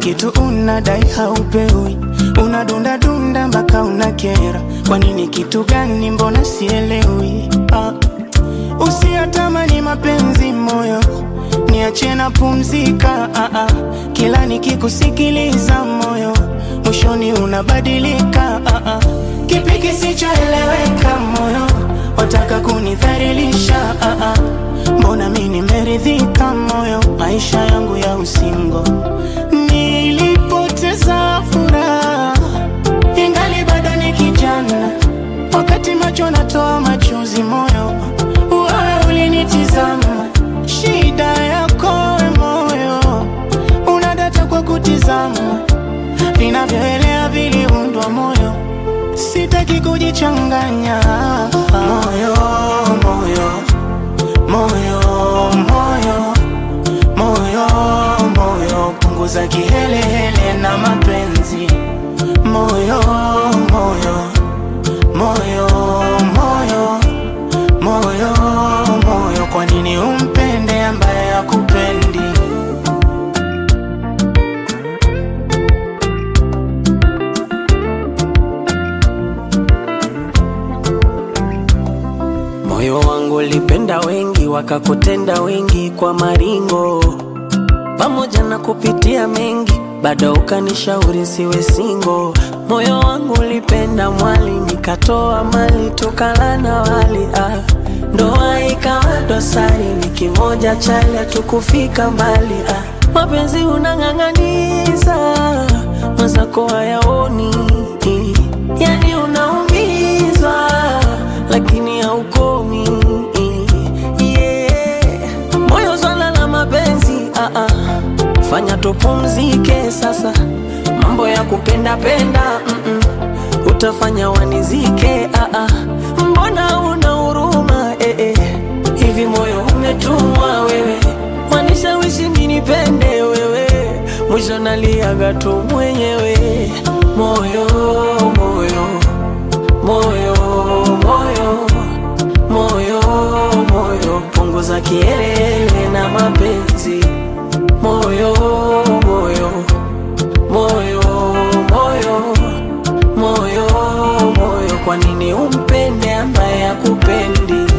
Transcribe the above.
kitu unadai haupewi, unadunda dunda mpaka unakera. Kwa nini? Kitu gani? Mbona sielewi? Ah, usiyatamani mapenzi moyo, niache na pumzika. Ah, ah, kila nikikusikiliza moyo, mwishoni unabadilika. Ah, ah, kipi kisichoeleweka moyo, wataka kunidhalilisha? Ah, ah, mbona mi nimeridhika moyo, maisha yangu ya usingo nilipoteza furaha ingali bado ni kijana, wakati macho natoa machozi moyo, wewe ulinitizama. Shida yako we moyo, unadata kwa kutizama, vinavyoelea viliundwa moyo, sitaki kujichanganya. Moyo, moyo, moyo, moyo, moyo, moyo, punguza kihelehele na mapenzi. Moyo, moyo, moyo, moyo, moyo, moyo, kwa nini umpende ambaye hakupendi? Moyo wangu ulipenda wengi, wakakutenda wengi kwa maringo, pamoja na kupitia mengi, bado ukanishauri siwe singo. Moyo wangu ulipenda mwali, nikatoa mali, tukalana wali, ah. Ndoa ikawa dosari, wiki moja chali, tukufika mbali, ah. Mapenzi unang'ang'aniza, mwenzako hayaoni, yani unaumizwa lakini haukomi. Yeah. Moyo swala la mapenzi ah -ah. Fanya tupumzike sasa, mambo ya kupenda penda Utafanya wanizike ah -ah. Mbona una huruma eh eh. Hivi moyo umetumwa wewe, wanishawishi mimi nipende wewe, mwisho naliaga tu mwenyewe. Moyo moyo moyo moyo moyo moyo, punguza kielele na mapenzi. Moyo moyo moyo moyo moyo moyo, kwa nini umpende ambaye hakupendi?